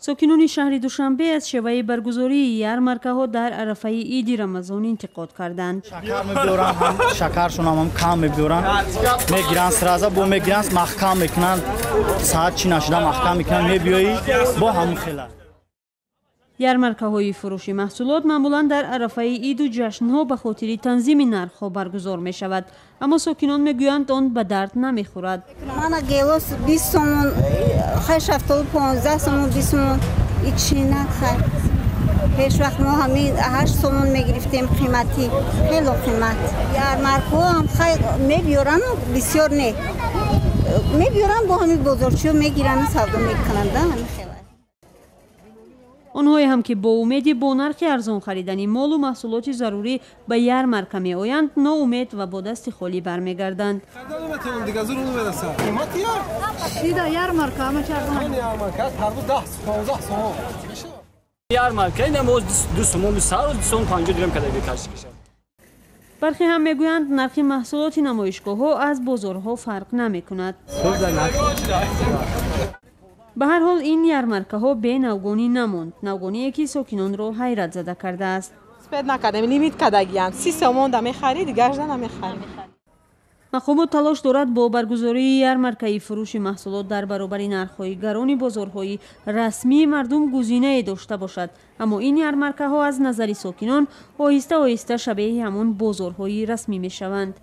Сокинони шаҳри Душанбе аз шеваи баргузории ярмаркаҳо дар арафаи иди Рамазон интиқод карданд. Шакар мебиёранд, шакаршонам кам мебиёранд, мегиранд сразу, бо мегиранд, маҳкам мекунанд, саат чӣ нашуда маҳкам мекунанд, мебиёӣ бо ҳамун хела. Ярмаркаҳои фурӯши маҳсулот маъмулан дар арафаи иду ҷашнҳо ба хотири танзими нархҳо баргузор мешавад, аммо сокинон мегӯянд, он ба дард намехӯрад. Мана гелос 20 сомон, хай, шафтолу 15 сомон, 20 сомон, ичина. Хай, пешвақт мо ҳамин 8 сомон мегирифтем. Қиматӣ, хело қимат. Ярмаркаҳо ҳам хай мебиёрану бисёр не мебиёранд, бо ҳамин бозорчиҳо мегирану савдо мекунанд, ҳамин хела. Онҳое ҳам, ки бо умеди бо нархи арзон харидани молу маҳсулоти зарурӣ ба ярмарка меоянд, ноумед ва бо дасти холӣ бармегарданд. Шида ярмарка ама чарзон. Ярмарка намоз 2 сомон, сар 2 сомон 50 дирам кадаги каши кишад. Бархе ҳам мегӯянд, нархи маҳсулоти намоишгоҳҳо аз бозорҳо фарқ намекунад. Ба ҳар ҳол, ин ярмаркаҳо бенавгонӣ намонд, навгоние ки сокинонро ҳайратзада кардааст. Спет накардем, лимит кардагиям, 30 сомон да мехарӣ, дигаршда намехарӣ. Мақомот талош дорад бо баргузории ярмаркаи фурӯши маҳсулот дар баробари нархҳои гарони бозорҳои расмии мардум гузинае дошта бошад, аммо ин ярмаркаҳо аз назари сокинон оҳиста оҳиста шабеҳи ҳамон бозорҳои расмӣ мешаванд.